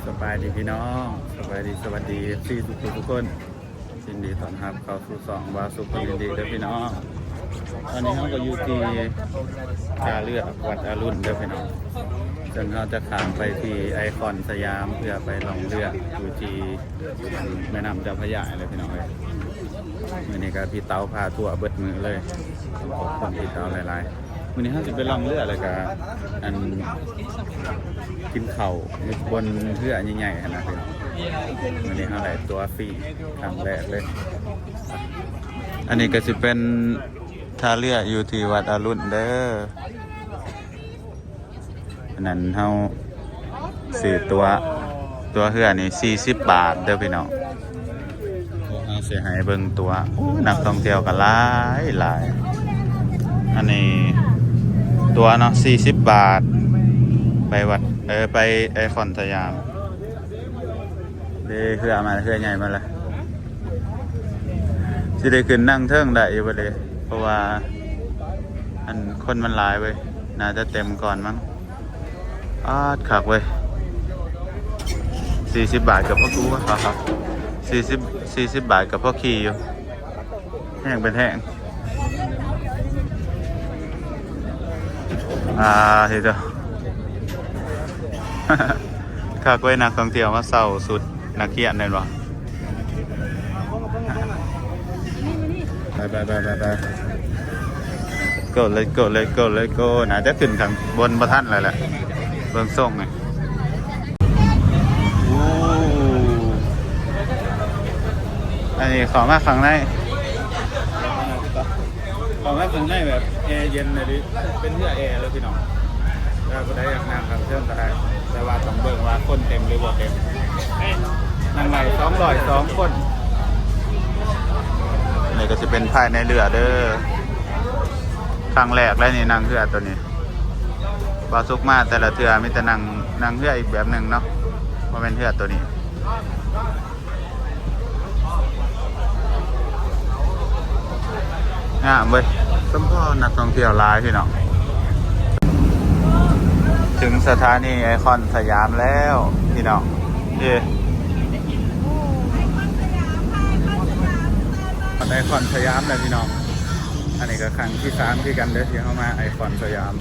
ສະບາຍດີພີ່ນ້ອງ ສະບາຍດີ ສະຫວັດດີເອັຟຊີທຸກໆຄົນ ຍິນດີຕ້ອນຮັບເຂົ້າສູ່ຊ່ອງບ່າວສຸກຄົນອິນດີເດີພີ່ນ້ອງ. ຕອນນີ້ເຮົາກໍຢູ່ທີ່ທ່າເຮືອວັດອະລຸນເດີພີ່ນ້ອງ ເຊິ່ງເຮົາຈະຂ້າມໄປທີ່ໄອຄອນສະຫຍາມ ເພື່ອໄປລ່ອງເຮືອຢູ່ທີ່ແມ່ນ້ຳເຈົ້າພະຍາເລີຍພີ່ນ້ອງເອີຍ. ມື້ນີ້ກໍພີ່ເຕົາພາທົວເບິດມື້ເລີຍ ຂອບຄຸນພີ່ເຕົາຫຼາຍໆ. ມື້ນີ້ເຮົາຊິໄປລ່ອງເຮືອ ແລ້ວກະ ອັນ ກິນເຂົ້າຢູ່ບົນເຮືອໃຫຍ່ໆຫັ້ນນະພີ່ນ້ອງ. ມື້ນີ້ເຮົາໄດ້ຕົ໋ວຟຣີຄັ້ງແລກເລີຍ. ອັນນີ້ກໍຊິເປັນທ່າເຮືອຢູ່ທີ່ວັດອະລຸນເດີ. ອັນນັ້ນເຮົາຊື້ຕົ໋ວ ຕົ໋ວເຮືອນີ້ສີ່ສິບບາດເດີພີ່ນ້ອງ. ພວກເຮົາຊິໃຫ້ເບິ່ງຕົ໋ວ. ໂອ້ ນັກທ່ອງທ່ຽວກໍຫຼາຍໆ. ອັນນີ້ຕົ໋ວເນາະ ສີ່ສິບບາດ ໄປວັດ ເອີ ໄປໄອຄອນສະຫຍາມ. ເດ້ ເຮືອມາ ເຮືອໃຫຍ່ມາລະ. ຊິໄດ້ຂຶ້ນນັ່ງເທິງໄດ້ຢູ່ບໍ່ເດ? ເພາະວ່າ ອັນ ຄົນມັນຫຼາຍເວີຍ ໜ້າຈະເຕັມກ່ອນມັ້ງ. ປາດ ຄັກເວີຍ ສີ່ສິບບາດກໍພໍ ໂອ້ ສີ່ສິບ ສີ່ສິບບາດກໍພໍຂີ່ຢູ່. ແຮງເປັນແຮງ ອ່າ ເຮັດເດີ. ຄັກເວີຍ ນັກທ່ອງທ່ຽວມາເຊົ່າຊຸດນັກຮຽນແມ່ນບໍ່? ໄປ ໄປ ໄປ ໄປ ໄປ Let's go Let's go Let's go Let's go. ໜ້າຈະຂຶ້ນຂ້າງບົນບໍ່ທັນແລ້ວແຫຼະ ເບິ່ງຊົງນີ້. ໂອ້ ອັນນີ້ເຂົ້າມາຂ້າງໃນ ເຂົ້າມາຂ້າງໃນແບບແອເຢັນເລີຍ ເປັນເຮືອແອເລີຍພີ່ນ້ອງ. ຖ້າຜູ້ໃດຢາກນັ່ງຂ້າງເທິງກໍໄດ້ ແຕ່ວ່າຕ້ອງເບິ່ງວ່າຄົນເຕັມຫຼືບໍ່ເຕັມ. ນັ່ງໄດ້ສອງຮ້ອຍສອງຄົນ. ນີ້ກໍຊິເປັນພາຍໃນເຮືອເດີ. ຄັ້ງແລກເລີຍນີ້ ນັ່ງເຮືອໂຕນີ້. ບ່າວສຸກມາແຕ່ລະເທື່ອມີແຕ່ນັ່ງ ນັ່ງເຮືອອີກແບບໜຶ່ງເນາະ ບໍ່ແມ່ນເຮືອໂຕນີ້. ງາມເວີຍ ສົມພໍນັກທ່ອງທ່ຽວຫຼາຍພີ່ນ້ອງ. ເຖິງສະຖານີໄອຄອນສະຫຍາມແລ້ວພີ່ນ້ອງ. ເອີ ໄອຄອນສະຫຍາມແລ້ວພີ່ນ້ອງ. ອັນນີ້ກໍຄັ້ງທີສາມຄືກັນເດີ ທີ່ເຮົາມາໄອຄອນສະຫຍາມ.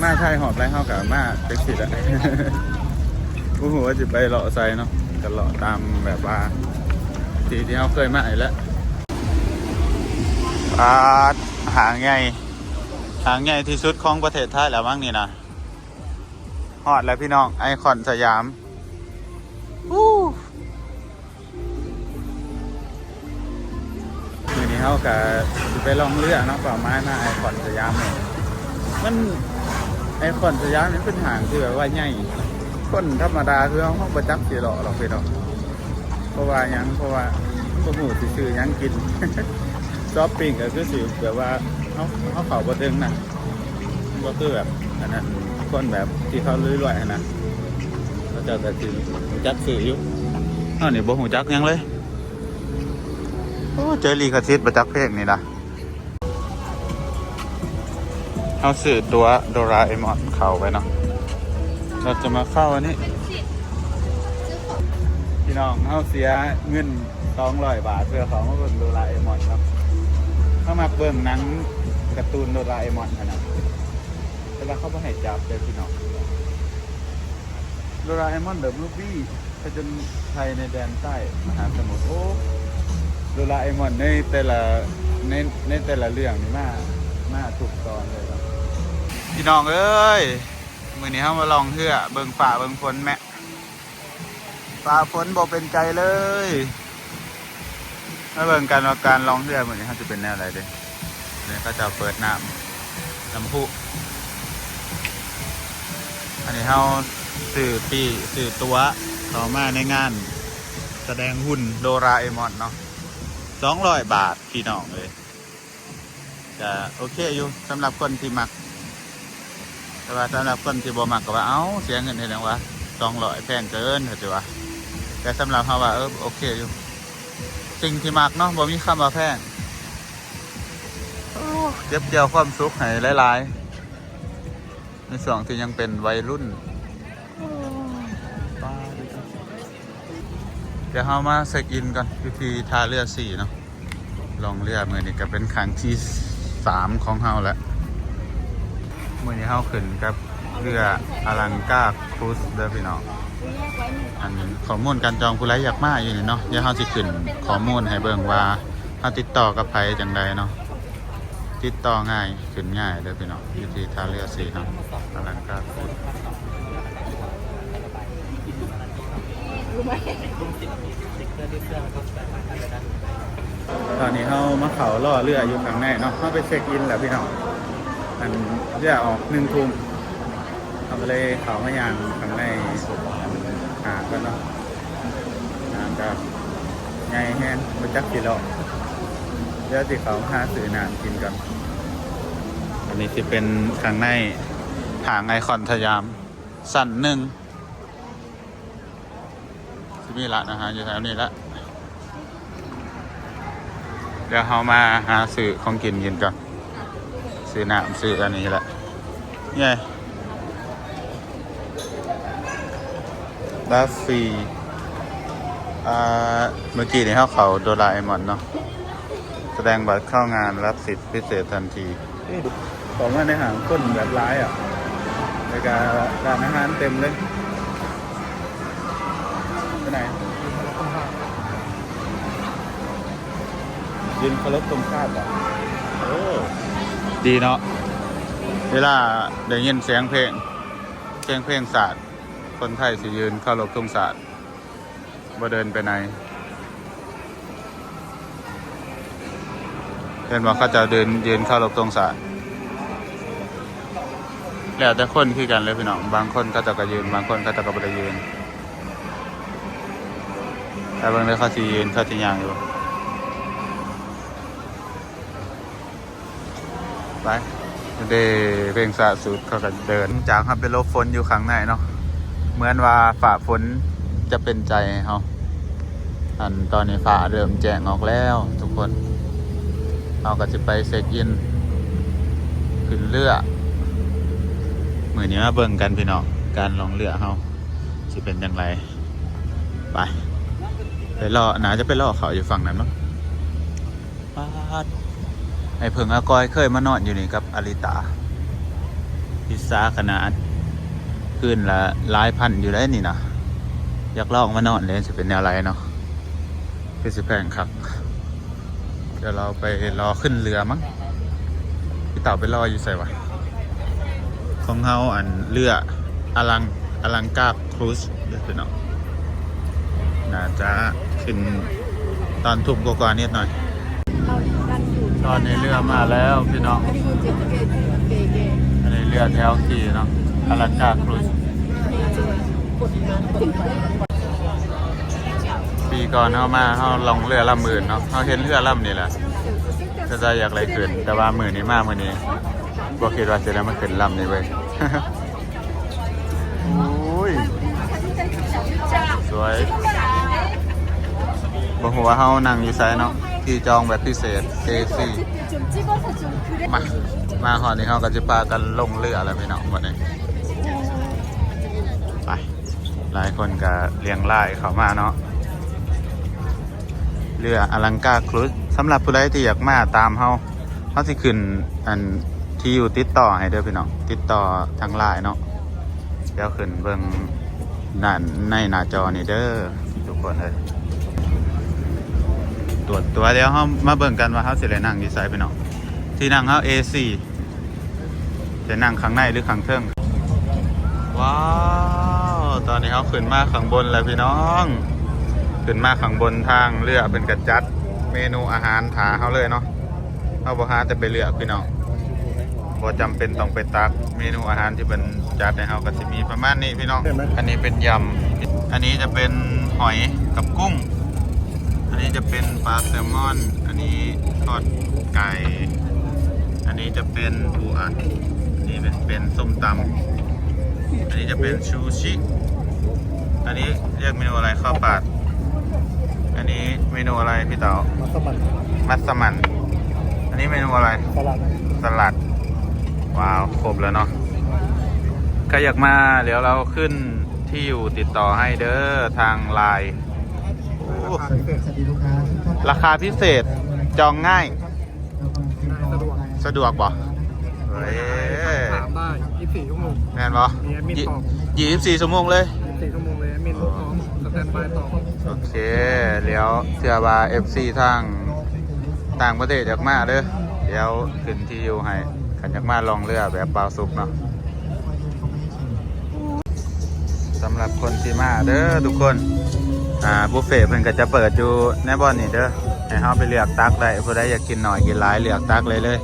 ມາໄທຮອບໃດເຮົາກໍມາຈັກຊີ້ແຫຼະ ບໍ່ຮູ້ວ່າຊິໄປເລາະໃສເນາະ ກໍເລາະຕາມແບບວ່າທີ່ທີ່ເຮົາເຄີຍມານີ້ແຫຼະ. ປາດ ຫ້າງໃຫຍ່ ຫ້າງໃຫຍ່ທີ່ສຸດຂອງປະເທດໄທແລ້ວມັ້ງນີ້ນະ. ຮອດແລ້ວພີ່ນ້ອງ ໄອຄອນສະຫຍາມ. ອູ້ ມື້ນີ້ເຮົາກະຊິໄປລ່ອງເຮືອເນາະ ເປົ້າໝາຍມາໄອຄອນສະຫຍາມນີ້. ມັນ ໄອຄອນສະຫຍາມນີ້ເປັນຫ້າງທີ່ແບບວ່າໃຫຍ່ ຄົນທຳມະດາຄືເຮົາ ເຮົາບໍ່ຈັກຊິເລາະດອກພີ່ນ້ອງ. ເພາະວ່າຫຍັງ? ເພາະວ່າບໍ່ຮູ້ຊິຊື້ຫຍັງກິນ. ຊັອບປິງກໍຄືຊິແບບວ່າເຮົາ ເຮົາເຂົ້າບໍ່ເຖິງນະ. ບໍ່ຄືແບບອັນນັ້ນ ຄົນແບບທີ່ເຂົາລວຍໆຫັ້ນນະ ເຂົາເຈົ້າກໍຊິຮູ້ຈັກຊື່ຢູ່. ເຮົານີ້ບໍ່ຮູ້ຈັກຫຍັງເລີຍ. ໂອ້ ເຈີລີຄາຊິດ ບໍ່ຈັກເພງນີ້ນະ. ເຮົາຊື້ຕົ໋ວໂດຣາເອມອນເຂົ້າໄປເນາະ ເຮົາຈະມາເຂົ້າອັນນີ້. ພີ່ນ້ອງ ເຮົາເສຍເງິນສອງຮ້ອຍບາດ ເພື່ອເຂົ້າມາເບິ່ງໂດຣາເອມອນເນາະ. ເຮົາມັກເບິ່ງໜັງກາຕູນໂດຣາເອມອນຫັ້ນນະ ແຕ່ວ່າເຂົາບໍ່ໃຫ້ຈັບເດີພີ່ນ້ອງ. ໂດຣາເອມອນ The Movie ຜະຈົນໄພໃນແດນໃຕ້ມະຫາສະໝຸດ. ໂອ້ ໂດຣາເອມອນໃນແຕ່ລະ ໃນ ໃນແຕ່ລະເລື່ອງນີ້ມາ ມາທຸກຕອນເລີຍເນາະ. ພີ່ນ້ອງເອີຍ ມື້ນີ້ເຮົາມາລ່ອງເຮືອ ເບິ່ງຟ້າເບິ່ງຝົນແມະ. ຟ້າຝົນບໍ່ເປັນໃຈເລີຍ. ມາເບິ່ງກັນວ່າການລ່ອງເຮືອມື້ນີ້ເຮົາຈະເປັນແນວໃດເດ້. ນີ້ເຂົາເຈົ້າເປີດນ້ຳ ນ້ຳພຸ. ອັນນີ້ເຮົາຊື້ປີ້ ຊື້ຕົ໋ວເຂົ້າມາໃນງານສະແດງຫຸ່ນໂດຣາເອມອນເນາະ ສອງຮ້ອຍບາດ ພີ່ນ້ອງເອີຍ. ກະໂອເຄຢູ່ ສຳລັບຄົນທີ່ມັກ. ແຕ່ວ່າສຳລັບຄົນທີ່ບໍ່ມັກກໍວ່າ ເອົ້າ ເສຍເງິນເຮັດຫຍັງວະ ສອງຮ້ອຍ ແພງເກີນ ເຂົາຊິວ່າ. ແຕ່ສຳລັບເຮົາວ່າ ເອີ ໂອເຄຢູ່ ສິ່ງທີ່ມັກເນາະ ບໍ່ມີຄຳວ່າແພງ. ໂອ້ ເກັບກ່ຽວຄວາມສຸກໃຫ້ຫຼາຍໆ ໃນຊ່ວງທີ່ຍັງເປັນໄວລຸ້ນ. ປ້າ ດຽວເຮົາມາເຊັກອິນກ່ອນ ຢູ່ທີ່ທ່າເຮືອສີ່ເນາະ. ລ່ອງເຮືອມື້ນີ້ກໍເປັນຄັ້ງທີສາມຂອງເຮົາແລ້ວ. ມື້ນີ້ເຮົາຂຶ້ນກັບເຮືອອາລັງກາຄຣູສເດີພີ່ນ້ອງ. ອັນຂໍ້ມູນການຈອງ ຜູ້ໃດຢາກມາຢູ່ນີ້ເນາະ, ດຽວເຮົາຊິຂຶ້ນຂໍ້ມູນໃຫ້ເບິ່ງວ່າເຮົາຕິດຕໍ່ກັບໃຜຈັ່ງໃດເນາະ. ຕິດຕໍ່ງ່າຍ ຂຶ້ນງ່າຍເດີພີ່ນ້ອງ ຢູ່ທີ່ທ່າເຮືອສີ່ເນາະ ອາລັງກາຄຣູສ. ຕອນນີ້ເຮົາມາເຝົ້າລໍເຮືອຢູ່ຂ້າງໃນເນາະ, ເຮົາໄປເຊັກອິນແລ້ວພີ່ນ້ອງ. ອັນເຮືອອອກໜຶ່ງທຸ່ມ ເຮົາກໍເລີຍເຂົ້າມາຍ່າງຂ້າງໃນຫ້າງກ່ອນເນາະ. ນ້ຳກໍໃຫຍ່ແຮງ ບໍ່ຈັກຊິເລາະ. ດຽວຊິເຂົ້າຫາຊື້ນ້ຳກິນກ່ອນ. ອັນນີ້ຊິເປັນຂ້າງໃນຫ້າງໄອຄອນສະຫຍາມ ຊັ້ນໜຶ່ງ. ຊິມີຮ້ານອາຫານຢູ່ແຖວນີ້ລະ. ດຽວເຮົາມາຫາຊື້ຂອງກິນກິນກ່ອນ. ຊື້ນ້ຳຊື້ອັນນີ້ລະ. ເຢ້ ລັດຟຣີ. ອ່າ ເມື່ອກີ້ນີ້ເຮົາເຂົ້າໂດລາເອມອນເນາະ, ສະແດງບັດເຂົ້າງານ ຮັບສິດພິເສດທັນທີ. ເຂົ້າມາໃນຫ້າງຄົນແບບຫຼາຍອະ ແລ້ວກະຮ້ານອາຫານເຕັມເລີຍ. ໄປໄຫນ? ຢືນເຄົາລົບຕົງຊາດບໍ? ໂອ້ ດີເນາະ, ເວລາໄດ້ຍິນສຽງເພງ ສຽງເພງຊາດ ຄົນໄທຊິຢືນເຄົາລົບຕົງຊາດ ບໍ່ເດີນໄປໃນ. ເຫັນບໍ່? ເຂົາເຈົ້າເດີນ ຢືນເຄົາລົບຕົງຊາດ. ແລ້ວແຕ່ຄົນຄືກັນເລີຍພີ່ນ້ອງ, ບາງຄົນເຂົາເຈົ້າກໍຢືນ ບາງຄົນເຂົາເຈົ້າກໍບໍ່ໄດ້ຢືນ. ແຕ່ເບິ່ງເດີ ເຂົາຊິຢືນ ເຂົາຊິຍ່າງຢູ່. ໄປເດ້ ເພງຊາດສຸດ ເຂົາກໍເດີນ. ຈາກເຮົາໄປຫຼົບຝົນຢູ່ຂ້າງໃນເນາະ ເໝືອນວ່າຟ້າຝົນຈະເປັນໃຈໃຫ້ເຮົາ. ອັນຕອນນີ້ຟ້າເລີ່ມແຈ້ງອອກແລ້ວທຸກຄົນ, ເຮົາກໍຊິໄປເຊັກອິນ ຂຶ້ນເຮືອ. ມື້ນີ້ມາເບິ່ງກັນພີ່ນ້ອງ ການລ່ອງເຮືອເຮົາຊິເປັນຈັ່ງໃດ. ໄປ ໄປລໍ ໜ້າຈະໄປລໍເຂົາຢູ່ຝັ່ງນັ້ນເນາະ. ປາດ ໄອ້ເຜິ້ງອາກອຍເຄີຍມານອນຢູ່ນີ້ກັບອາລິຕາ ອິດສາຂະໜາດ. ຄືນລະຫຼາຍພັນຢູ່ໄດ໋ນີ້ນະ. ຢາກລອງມານອນເດ້ ຊິເປັນແນວໃດເນາະ, ຄືຊິແພງຄັກ. ດຽວເຮົາໄປລໍຂຶ້ນເຮືອມັ້ງ. ພີ່ເຕົາໄປລໍຢູ່ໃສວະ? ຂອງເຮົາ ອັນເຮືອອາລັງ ອາລັງກາຄຣູສເດີພີ່ນ້ອງ. ໜ້າຈະຂຶ້ນຕອນທຸ່ມກວ່າໆນິດໜ້ອຍ. ຕອນນີ້ເຮືອມາແລ້ວພີ່ນ້ອງ, ອັນນີ້ເຮືອແຖວຂີ່ເນາະ ອາລັງກາຄຣູສ. ປີກ່ອນເຮົາມາ ເຮົາລ່ອງເຮືອລຳອື່ນເນາະ, ເຮົາເຫັນເຮືອລຳນີ້ແຫຼະ ແຕ່ຢາກໄດ້ຂຶ້ນ, ແຕ່ວ່າມື້ນີ້ມາ ມື້ນີ້ບໍ່ຄິດວ່າຊິໄດ້ມາຂຶ້ນລຳນີ້ເວີຍ. ໂອ້ຍ ສວຍ. ບໍ່ຮູ້ວ່າເຮົານັ່ງຢູ່ໃສເນາະ, ທີ່ຈອງແບບພິເສດ ເອຊີ. ມາ ມາຮອດນີ້ເຮົາກໍຊິພາກັນລົງເຮືອແລ້ວພີ່ນ້ອງ ບັດນີ້. ໄປ ຫຼາຍຄົນກໍລຽງລາຍເຂົ້າມາເນາະ. ເຮືອອາລັງກາຄຣູສ ສຳລັບຜູ້ໃດທີ່ຢາກມາຕາມເຮົາ ເຮົາຊິຂຶ້ນອັນທີ່ຢູ່ຕິດຕໍ່ໃຫ້ເດີພີ່ນ້ອງ, ຕິດຕໍ່ທາງລາຍເນາະ. ດຽວຂຶ້ນເບິ່ງດ້ານໃນໜ້າຈໍນີ້ເດີທຸກຄົນເອີຍ. ຕົວ ຕົວ ດຽວເຮົາມາເບິ່ງກັນວ່າເຮົາຊິໄດ້ນັ່ງຢູ່ໃສພີ່ນ້ອງ. ທີ່ນັ່ງເຮົາ ເອຊີ. ຈະນັ່ງຂ້າງໃນຫຼືຂ້າງເທິງ? ວ້າວ ຕອນນີ້ເຮົາຂຶ້ນມາຂ້າງບົນແລ້ວພີ່ນ້ອງ, ຂຶ້ນມາຂ້າງບົນທາງເຮືອເພິ່ນກະຈັດເມນູອາຫານຖ້າເຮົາເລີຍເນາະ. ເຮົາບໍ່ຫາແຕ່ໄປເລືອກພີ່ນ້ອງ, ບໍ່ຈຳເປັນຕ້ອງໄປຕັກ. ເມນູອາຫານທີ່ເພິ່ນຈັດໃຫ້ເຮົາກໍຊິມີປະມານນີ້ພີ່ນ້ອງ. ອັນນີ້ເປັນຢຳ, ອັນນີ້ຈະເປັນຫອຍກັບກຸ້ງ, ອັນນີ້ຈະເປັນປາແຊລມອນ, ອັນນີ້ທອດໄກ່, ອັນນີ້ຈະເປັນ ປູອັດ, ອັນນີ້ເປັນ ເປັນສົ້ມຕຳ, ອັນນີ້ຈະເປັນຊູຊິ, ອັນນີ້ຮຽກເມນູອະໄລ? ເຂົ້າປາດ. ອັນນີ້ເມນູອະໄລພີ່ເຕົາ? ມັດສະໝັ່ນ. ມັດສະໝັ່ນ. ອັນນີ້ເມນູອະໄລ? ສະຫຼັດ. ສະຫຼັດ. ວ້າວ ຄົບແລ້ວເນາະ. ໃຜຢາກມາ ດຽວເຮົາຂຶ້ນທີ່ຢູ່ຕິດຕໍ່ໃຫ້ເດີ ທາງລາຍ. ໂອ້ ລາຄາພິເສດ ລາຄາພິເສດ ຈອງງ່າຍ ສະດວກ ສະດວກບໍ່? ເອີຍ ຖາມໄດ້ ຊາວສີ່ຊົ່ວໂມງ ແມ່ນບໍ່? ມີແອດມິນຕອບ ຊາວສີ່ຊົ່ວໂມງເລີຍ ຊາວສີ່ຊົ່ວໂມງເລີຍ ແອດມິນພ້ອມສະແຕນບາຍຕອບ. ໂອເຄ ແລ້ວເທື່ອວ່າເອັຟຊີທາງຕ່າງປະເທດຢາກມາເດີ ດຽວຂຶ້ນທີ່ຢູ່ໃຫ້ ຄັນຢາກມາລ່ອງເຮືອແບບບ່າວສຸກເນາະ. ສຳລັບຄົນທີ່ມາເດີທຸກຄົນ ອ່າ ບຸບເຟເພິ່ນກໍຈະເປີດຢູ່ໃນບ່ອນນີ້ເດີ ໃຫ້ເຮົາໄປເລືອກຕັກໄດ້ ຜູ້ໃດຢາກກິນໜ້ອຍກິນຫຼາຍເລືອກຕັກໄດ້ເລີຍ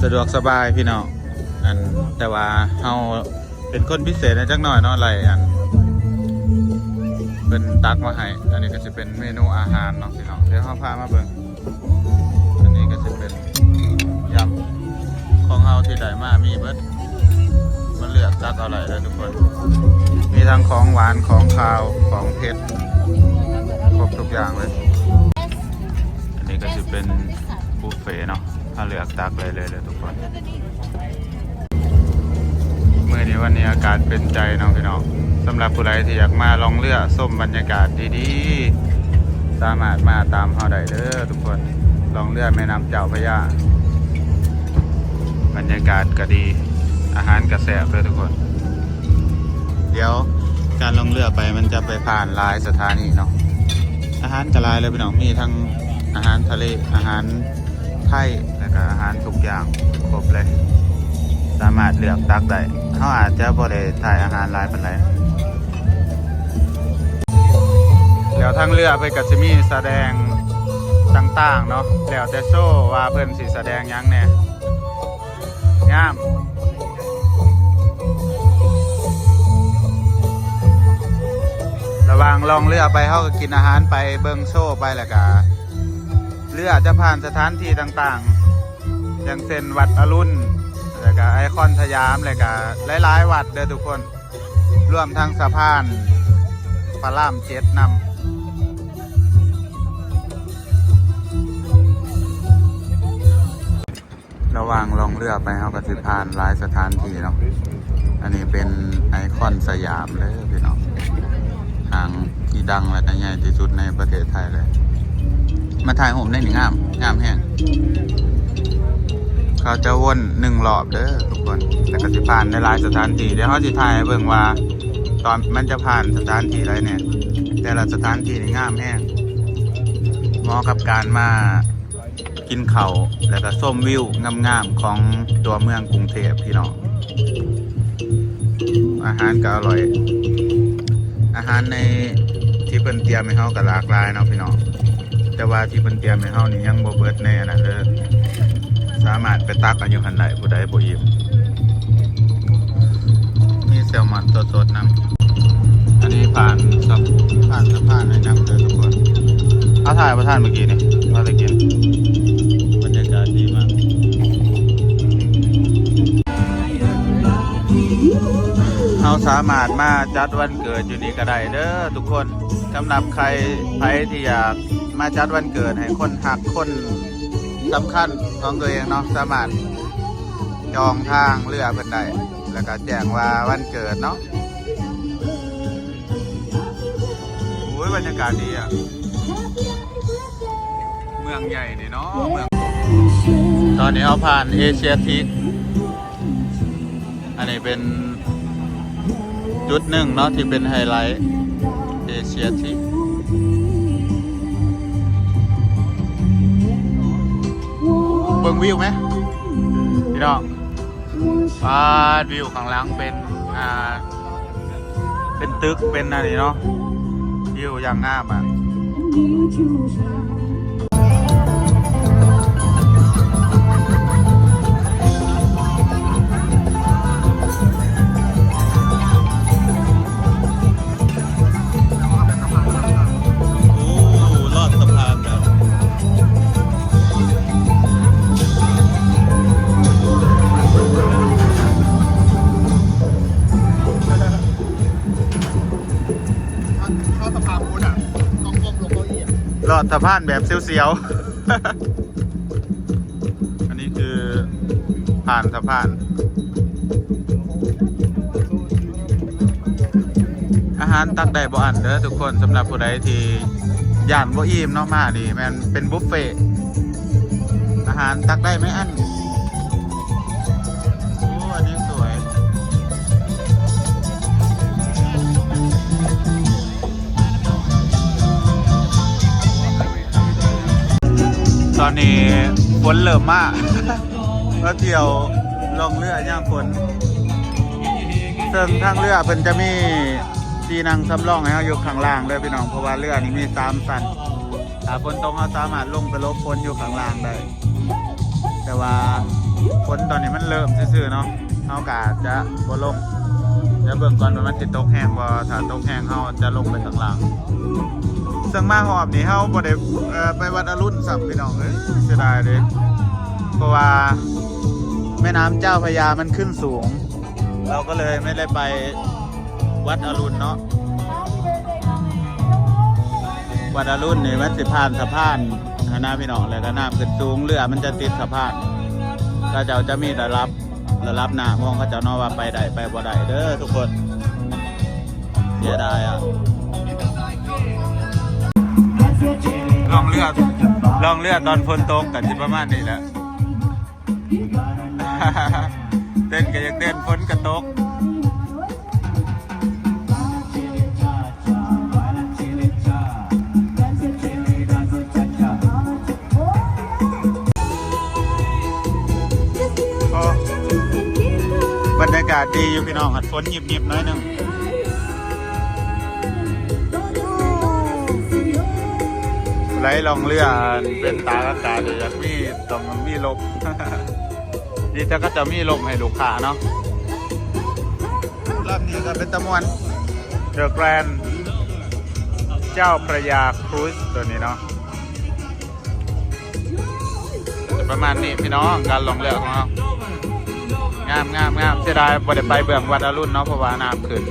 ສະດວກສະບາຍພີ່ນ້ອງ. ອັນ ແຕ່ວ່າເຮົາເປັນຄົນພິເສດແດ່ຈັກໜ້ອຍເນາະ ໄລ່ອັນ ເພິ່ນຕັກມາໃຫ້. ອັນນີ້ກໍຊິເປັນເມນູອາຫານເນາະພີ່ນ້ອງ ດຽວເຮົາພາມາເບິ່ງ. ອັນນີ້ກໍຊິເປັນຢຳຂອງເຮົາທີ່ໄດ້ມາ ມີເບິດ ມາເລືອກຕັກເອົາໄດ້ເດີທຸກຄົນ ມີທັງຂອງຫວານ ຂອງຄາວ ຂອງເຜັດ ຄົບທຸກຢ່າງເລີຍ. ອັນນີ້ກໍຊິເປັນບຸບເຟເນາະ ເຮົາເລືອກຕັກໄດ້ເລີຍເດີທຸກຄົນ. ມື້ນີ້ວັນນີ້ອາກາດເປັນໃຈເນາະພີ່ນ້ອງ ສຳລັບຜູ້ໃດທີ່ຢາກມາລ່ອງເຮືອຊົມບັນຍາກາດດີໆ ສາມາດມາຕາມເຮົາໄດ້ເດີທຸກຄົນ. ລ່ອງເຮືອແມ່ນ້ຳເຈົ້າພະຍາ ບັນຍາກາດກໍດີ ອາຫານກໍແຊບເດີທຸກຄົນ. ດຽວການລ່ອງເຮືອໄປມັນຈະໄປຜ່ານຫຼາຍສະຖານີເນາະ ອາຫານກໍຫຼາຍເລີຍພີ່ນ້ອງ ມີທັງອາຫານທະເລ ອາຫານ ໄທ ແລ້ວກະອາຫານທຸກຢ່າງຄົບເລີຍ ສາມາດເລືອກຕັກໄດ້. ເຮົາອາດຈະບໍ່ໄດ້ຖ່າຍອາຫານຫຼາຍປານໃດ. ແລ້ວທາງເຮືອເພິ່ນກະຊິມີສະແດງຕ່າງໆເນາະ ແລ້ວແຕ່ໂຊວ່າເພິ່ນຊິສະແດງຫຍັງແດ່. ງາມ ລະຫວ່າງລ່ອງເຮືອໄປ ເຮົາກໍກິນອາຫານໄປ ເບິ່ງໂຊໄປ ແລ້ວກະ ເຮືອຈະຜ່ານສະຖານທີ່ຕ່າງໆ ຢ່າງເຊັ່ນວັດອະລຸນ ແລ້ວກະໄອຄອນສະຫຍາມ ແລ້ວກະຫຼາຍໆວັດເດີທຸກຄົນ ລວມທັງສະພານພະລາມເຈັດນຳ. ລະຫວ່າງລ່ອງເຮືອໄປ ເຮົາກໍຊິຜ່ານຫຼາຍສະຖານທີ່ເນາະ. ອັນນີ້ເປັນໄອຄອນສະຫຍາມເດີພີ່ນ້ອງ ຫ້າງທີ່ດັງ ແລະ ກໍໃຫຍ່ທີ່ສຸດໃນປະເທດໄທເລີຍ. ມາຖ່າຍຮູບໄດ້ນີ້ ງາມ ງາມແຮງ. ເຂົາຈະວົນໜຶ່ງລອບເດີທຸກຄົນ ແລ້ວກໍຊິຜ່ານໄດ້ຫຼາຍສະຖານທີ່. ດຽວເຮົາຊິຖ່າຍໃຫ້ເບິ່ງວ່າ ຕອນມັນຈະຜ່ານສະຖານທີ່ໃດແດ່. ແຕ່ລະສະຖານທີ່ນີ້ງາມແຮງ ເໝາະກັບການມາ ກິນເຂົ້າ ແລ້ວກະຊົມວິວງາມໆຂອງຕົວເມືອງກຸງເທບພີ່ນ້ອງ. ອາຫານກະອະລ່ອຍ ອາຫານໃນທີ່ເພິ່ນຕຽມໃຫ້ເຮົາກະຫຼາກຫຼາຍເນາະພີ່ນ້ອງ ແຕ່ວ່າທີ່ເພິ່ນຕຽມໃຫ້ເຮົານີ້ຍັງບໍ່ເບິດໃນອັນນັ້ນເດີ ສາມາດໄປຕັກເອົາຢູ່ຫັ້ນໄດ້ ຜູ້ໃດບໍ່ອີ່ມ. ມີແຊລມອນສົດໆນຳ. ອັນນີ້ຜ່ານສະ ຜ່ານສະພານໄອນ້ຳເດີທຸກຄົນ. ເຮົາຖ່າຍບໍ່ທັນເມື່ອກີ້ນີ້ ເຮົາໄດ້ກິນ. ບັນຍາກາດດີມາກ. ເຮົາສາມາດມາຈັດວັນເກີດຢູ່ນີ້ກໍໄດ້ເດີທຸກຄົນ. ສຳລັບໃຜ ໃຜທີ່ຢາກມາຈັດວັນເກີດໃຫ້ຄົນຮັກ ຄົນສຳຄັນຂອງຕົວເອງເນາະ ສາມາດຈອງທາງເຮືອເພິ່ນໄດ້ ແລ້ວກໍແຈ້ງວ່າວັນເກີດເນາະ. ໂອ້ຍ ບັນຍາກາດດີອະ ເມືອງໃຫຍ່ນີ້ເນາະ ເມືອງ. ຕອນນີ້ເຮົາຜ່ານເອເຊຍທິກ ອັນນີ້ເປັນຈຸດໜຶ່ງເນາະທີ່ເປັນໄຮໄລເອເຊຍທິກ. ເບິ່ງວິວແມ ພີ່ນ້ອງ. ປາດ ວິວຂ້າງຫຼັງເປັນ ອ່າ ເປັນຕຶກ ເປັນອັນນີ້ເນາະ ວິວຢ່າງງາມອະ. ໂອ້ ລອດສະພານແລ້ວ. ລອດສະພານແບບສຽວໆ. ອັນນີ້ຄືຜ່ານສະພານ. ອາຫານຕັກໄດ້ບໍ່ອັ້ນເດີທຸກຄົນ ສຳລັບຜູ້ໃດທີ່ ຢ້ານບໍ່ອີ່ມເນາະ ມານີ້ແມ່ນເປັນບຸບເຟ ອາຫານຕັກໄດ້ໄໝອັນ? ໂອ້ ອັນນີ້ສວຍ. ຕອນນີ້ຝົນເລີ່ມມາ ມາທ່ຽວລ່ອງເຮືອຍາມຝົນ ເຊິ່ງທາງເຮືອເພິ່ນຈະມີທີ່ນັ່ງສຳລອງໃຫ້ເຮົາຢູ່ຂ້າງລ່າງເດີພີ່ນ້ອງ ເພາະວ່າເຮືອນີ້ມີສາມຊັ້ນ ຖ້າຝົນຕົກເຮົາສາມາດລົງໄປຫຼົບຝົນຢູ່ຂ້າງລ່າງໄດ້ ແຕ່ວ່າຝົນຕອນນີ້ມັນເລີ່ມຊື່ໆເນາະ ເຮົາກໍອາດຈະບໍ່ລົງ ດຽວເບິ່ງກ່ອນວ່າມັນຊິຕົກແຮງບໍ່ ຖ້າຕົກແຮງເຮົາຈະລົງໄປຂ້າງລ່າງ. ເຊິ່ງມາຮອບນີ້ເຮົາບໍ່ໄດ້ ເອີ ໄປວັດອະລຸນຊ້ຳພີ່ນ້ອງເອີຍ ເສຍດາຍເດ້ ເພາະວ່າແມ່ນ້ຳເຈົ້າພະຍາມັນຂຶ້ນສູງ ເຮົາກໍເລີຍໄມ່ໄດ້ໄປວັດອະລຸນເນາະ. ວັດອະລຸນນີ້ມັນຊິຜ່ານສະພານຫັ້ນນະພີ່ນ້ອງ ແລ້ວກໍນ້ຳຂຶ້ນສູງ ເຮືອມັນຈະຕິດສະພານ ເຂົາເຈົ້າຈະມີລະດັບ ລະດັບນ້ຳຂອງເຂົາເຈົ້າເນາະ ວ່າໄປໄດ້ໄປບໍ່ໄດ້ເດີທຸກຄົນ. ເສຍດາຍອະ ລ່ອງເຮືອ ລ່ອງເຮືອຕອນຝົນຕົກກໍຊິປະມານນີ້ແຫຼະ ເຕັ້ນກໍຢາກເຕັ້ນ ຝົນກໍຕົກ. ບັນຍາກາດດີຢູ່ພີ່ນ້ອງ ຫັນຝົນຍິບໆໜ້ອຍໜຶ່ງ. ຜູ້ໃດລ່ອງເຮືອເປັນຕາກອາກາດ ຢາກມີ ຕ້ອງມີລົມ ດີແຕ່ເຂົາເຈົ້າມີລົມໃຫ້ລູກຄ້າເນາະ. ລຳນີ້ກໍເປັນຕາມ່ວນ The Grand ເຈົ້າພະຍາ Cruise ຕົວນີ້ເນາະ. ຈະປະມານນີ້ພີ່ນ້ອງ ການລ່ອງເຮືອຂອງເຮົາ ງາມໆໆ. ເສຍດາຍບໍ່ໄດ້ໄປເບື້ອງວັດອະລຸນເນາະ ເພາະວ່ານ້ຳຂຶ້ນ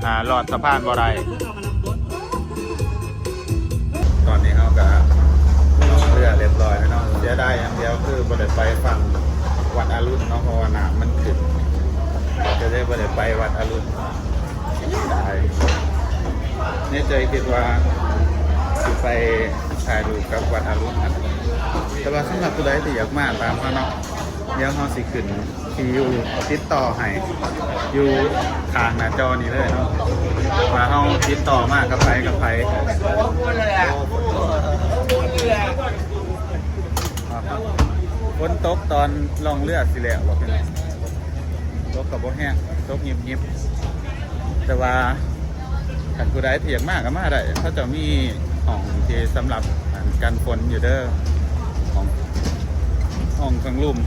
ອ່າ ລອດສະພານບໍ່ໄດ້. ຕອນນີ້ເຮົາກໍລ່ອງເຮືອຮຽບຮ້ອຍແລ້ວເນາະ ເສຍດາຍຢ່າງດຽວຄືບໍ່ໄດ້ໄປຝັ່ງວັດອະລຸນເນາະ ເພາະວ່ານ້ຳມັນຂຶ້ນ ກໍເລີຍບໍ່ໄດ້ໄປວັດອະລຸນ. ເສຍດາຍ ໃນໃຈຄິດວ່າຊິໄປຖ່າຍຮູບກັບວັດອະລຸນນະ ແຕ່ວ່າສຳລັບຜູ້ໃດທີ່ຢາກມາຕາມເຮົາເນາະ ດຽວເຮົາຊິຂຶ້ນທີ່ຢູ່ຕິດຕໍ່ໃຫ້ ຢູ່ຂ້າງໜ້າຈໍນີ້ເລີຍເນາະ ວ່າເຮົາຕິດຕໍ່ມາກັບໃຜກັບໃຜ. ຝົນຕົກຕອນລ່ອງເຮືອຊິແລ້ວບໍ່ເປັນຫຍັງ ຕົກກໍບໍ່ແຮງ ຕົກຍິບໆ ແຕ່ວ່າ ຄັນຜູ້ໃດທີ່ຢາກມາກໍມາໄດ້ ເຂົາເຈົ້າມີຫ້ອງທີ່ສຳລັບ ອັນ ກັນຝົນຢູ່ເດີ ຫ້ອງ ຫ້ອງເຄິ່ງລຸ່ມ.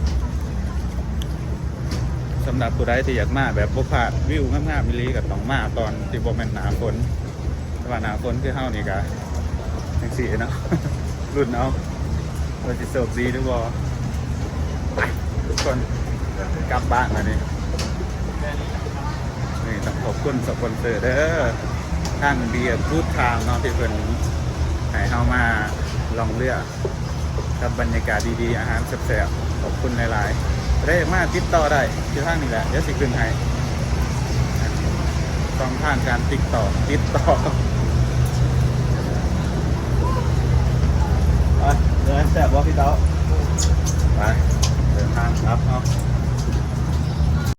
ສຳລັບຜູ້ໃດທີ່ຢາກມາແບບບໍ່ພາດວິວງາມໆອີ່ຫຼີ ກໍຕ້ອງມາຕອນທີ່ບໍ່ແມ່ນໜ້າຝົນ ແຕ່ວ່າໜ້າຝົນຄືເຮົານີ້ກໍຈັ່ງຊີ້ເນາະ ລຸ້ນເອົາວ່າຊິໂຊກດີຫຼືບໍ່. ໄປ ທຸກຄົນ ກັບບ້ານບາດນີ້. ນີ້ຕ້ອງຂອບຄຸນສະປອນເຊີເດີ ທາງ Beer Good Time ເນາະ ທີ່ເພິ່ນໃຫ້ເຮົາມາລ່ອງເຮືອກັບບັນຍາກາດດີໆ ອາຫານແຊບໆ ຂອບຄຸນຫຼາຍໆ. ຜູ້ໃດຢາກມາຕິດຕໍ່ໄດ້ ຢູ່ທາງນີ້ແຫຼະ ດຽວຊິຂຶ້ນໃຫ້ ຊ່ອງທາງການຕິດຕໍ່ ຕິດຕໍ່. ໄປ ເດີນແຊບບໍ່ພີ່ເຕົ້າ? ໄປ ເດີນທາງກັບເນາະ.